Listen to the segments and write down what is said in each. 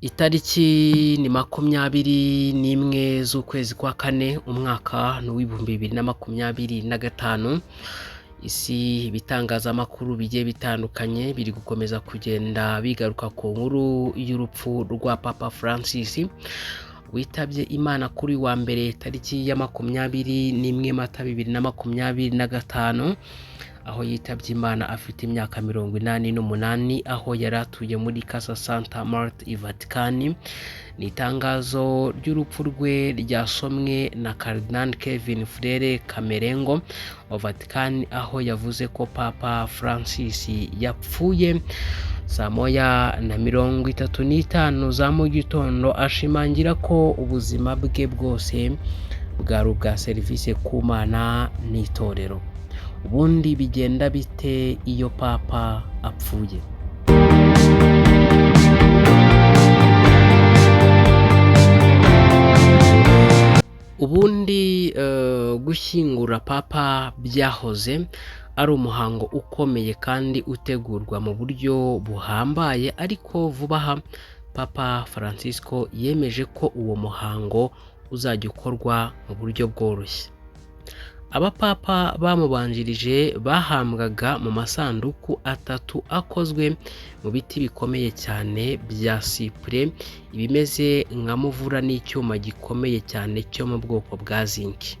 Itariki ni 21 z'ukwezi kwa kane, umwaka ni uw'2025. Isi, ibitangazamakuru bigiye bitandukanye biri gukomeza kugenda bigaruka ku nkuru y'urupfu rwa Papa Francis witabye Imana kuri wa mbere tariki ya 21 Mata 2025, aho yitabye Imana afite imyaka 88, aho yari atuye muri Casa Santa Marta i Vatikani. Ni itangazo ry'urupfu rwe ryasomwe na Cardinal Kevin Frere Camerlengo wa Vatikani, aho yavuze ko Papa Francis yapfuye saa 1:35 za mu gitondo, ashimangira ko ubuzima bwe bwose bwari ubwa serivisi ku Mana n'itorero. Ubundi bigenda bite iyo Papa apfuye? Ubundi gushyingura Papa byahoze ari umuhango ukomeye kandi utegurwa mu buryo buhambaye, ariko vuba aha Papa Francisco yemeje ko uwo muhango uzajya ukorwa mu buryo bworoshye. Abapapa bamubanjirije bahambwaga mu masanduku atatu akozwe mu biti bikomeye cyane bya sipure, ibimeze nka muvura n'icyuma gikomeye cyane cyo mu bwoko bwa zinc.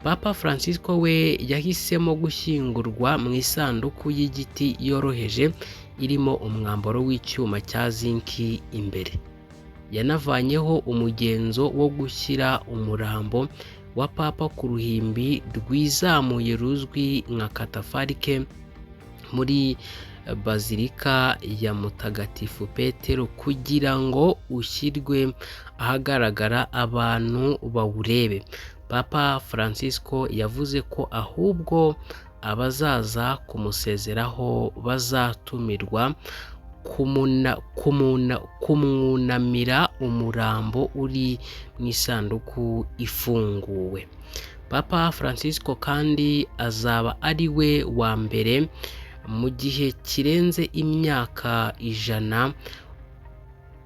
Papa Francisco we yahisemo gushyingurwa mu isanduku y'igiti yoroheje irimo umwambaro w'icyuma cya zinc imbere. Yanavanyeho umugenzo wo gushyira umurambo wa Papa ku ruhimbi rwizamuye ruzwi nka katafarike muri Bazilika ya Mutagatifu Petero kugira ngo ushyirwe ahagaragara abantu bawurebe. Papa Francisco yavuze ko ahubwo abazaza kumusezeraho bazatumirwa kumwunamira umurambo uri mu isanduku ifunguwe. Papa Francisco kandi azaba ari we wa mbere mu gihe kirenze imyaka 100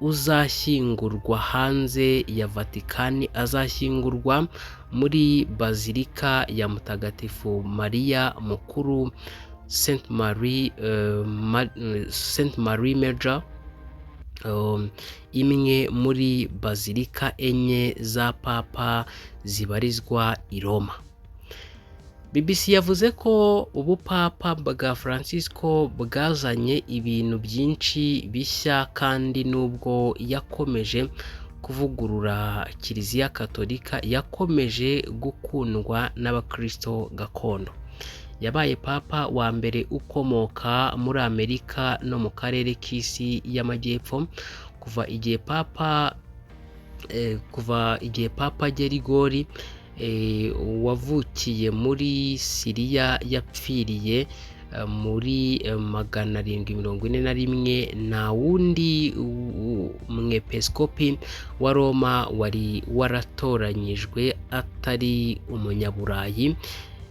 uzashyingurwa hanze ya Vatikani. Azashyingurwa muri Bazilika ya Mutagatifu Mariya Mukuru, Saint Marie Major, imwe muri bazilika enye za Papa zibarizwa i Roma. BBC yavuze ko ubupapa bwa Francisco bwazanye ibintu byinshi bishya, kandi nubwo yakomeje kuvugurura Kiliziya Katolika, yakomeje gukundwa n'abakristo gakondo. Yabaye Papa wa mbere ukomoka muri Amerika no mu karere k'isi y'Amajyepfo kuva igihe Papa Gerigori wavukiye muri Siriya yapfiriye muri 741. Nta wundi mwepiskopi wa Roma wari waratoranyijwe atari umunyaburayi.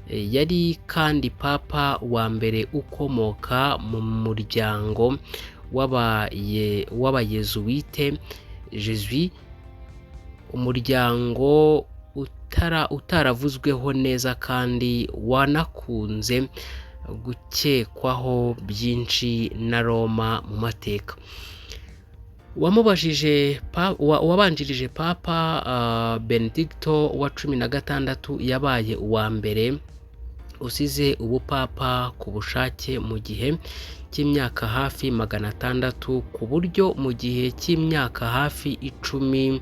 Yari kandi Papa wa mbere ukomoka mu muryango w'abayezuwite, Jesuit, umuryango utaravuzweho neza kandi wanakunze gukekwaho byinshi na Roma mu mateka. Uwabanjirije Papa Benedicto wa 16 yabaye uwa mbere usize ubupapa ku bushake mu gihe cy'imyaka hafi 600, ku buryo mu gihe cy'imyaka hafi 10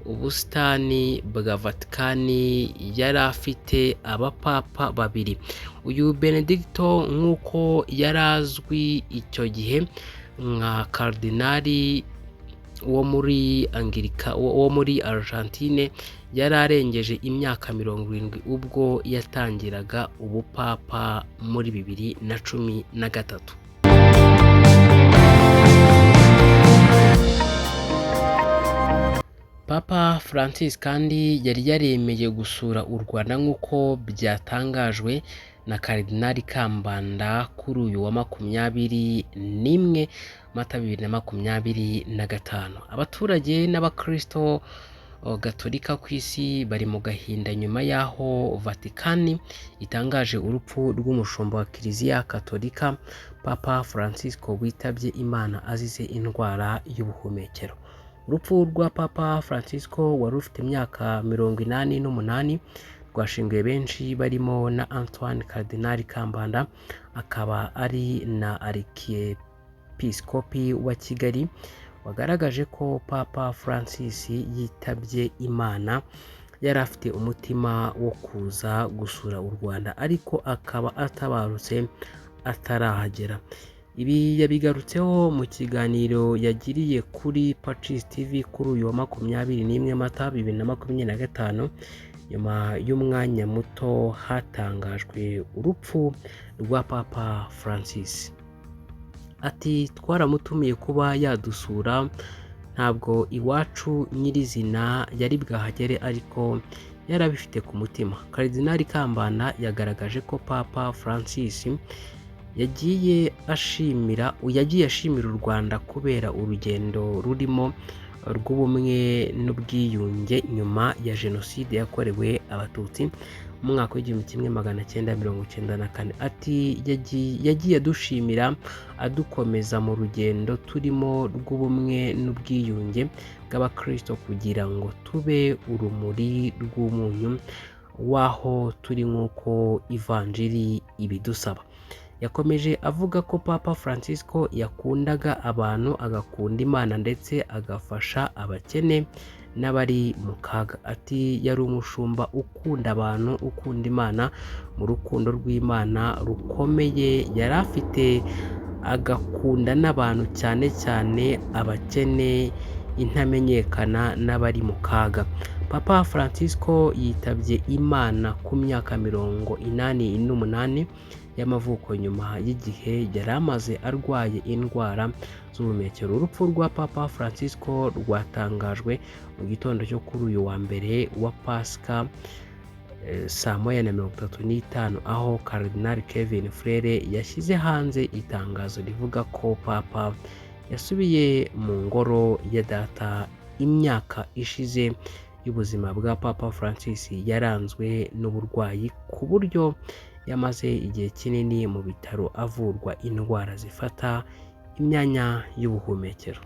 ubusitani bwa Vatikani yari afite abapapa babiri. Uyu Benedicto, nk'uko yari azwi icyo gihe nka Karidinali wo muri Angirika wo muri Argentine, yari arengeje imyaka 70 ubwo yatangiraga ubupapa muri 2013. Papa Francis kandi yari yaremeye gusura u Rwanda nk'uko byatangajwe na Karidinali Kambanda kuri uyu wa 21 Mata 2025. Abaturage n'abakristo gatolika ku isi bari mu gahinda nyuma y'aho Vatikani itangaje urupfu rw'umushumba wa Kiliziya Katolika Papa Francisco witabye Imana azize indwara y'ubuhumekero. Urupfu rwa Papa Francisco wari ufite imyaka 88 rwashinguye benshi barimo na Antoine Cardinal Kambanda, akaba ari na Arkiyepiskopi wa Kigali, wagaragaje ko Papa Francis yitabye Imana yari afite umutima wo kuza gusura u Rwanda ariko akaba atabarutse atarahagera. Ibi yabigarutseho mu kiganiro yagiriye kuri Pacis TV kuri uyu wa 21 Mata 2025, nyuma y'umwanya muto hatangajwe urupfu rwa Papa Francis. Ati twaramutumiye kuba yadusura, ntabwo iwacu nyirizina yari bwahagere ariko yarabifite ku mutima. Cardinal Kambanda yagaragaje ko Papa Francis yagiye ashimira u Rwanda kubera urugendo rurimo rw'ubumwe n'ubwiyunge nyuma ya Jenoside yakorewe Abatutsi mu mwaka w'1994. Ati yagiye adushimira adukomeza mu rugendo turimo rw'ubumwe n'ubwiyunge bw'Abakristo kugira ngo tube urumuri rw'umunyu w'aho turi nk'uko Ivanjiri ibidusaba. Yakomeje avuga ko Papa Francisco yakundaga abantu, agakunda Imana ndetse agafasha abakene n'abari mu kaga. Ati yari umushumba ukunda abantu, ukunda Imana, mu rukundo rw'Imana rukomeye yari afite, agakunda n'abantu cyane cyane abakene, intamenyekana n'abari mu kaga. Papa Francisco yitabye Imana ku myaka 88 y'amavuko nyuma y'igihe yari amaze arwaye indwara z'ubuhumekero. Urupfu rwa Papa Francisco rwatangajwe mu gitondo cyo kuri uyu wa mbere wa Pasika saa 1:35, aho Cardinal Kevin Frere yashyize hanze itangazo rivuga ko Papa yasubiye mu ngoro ya data. Imyaka ishize y'ubuzima bwa Papa Francis yaranzwe n'uburwayi ku buryo yamaze igihe kinini mu bitaro avurwa indwara zifata imyanya y'ubuhumekero.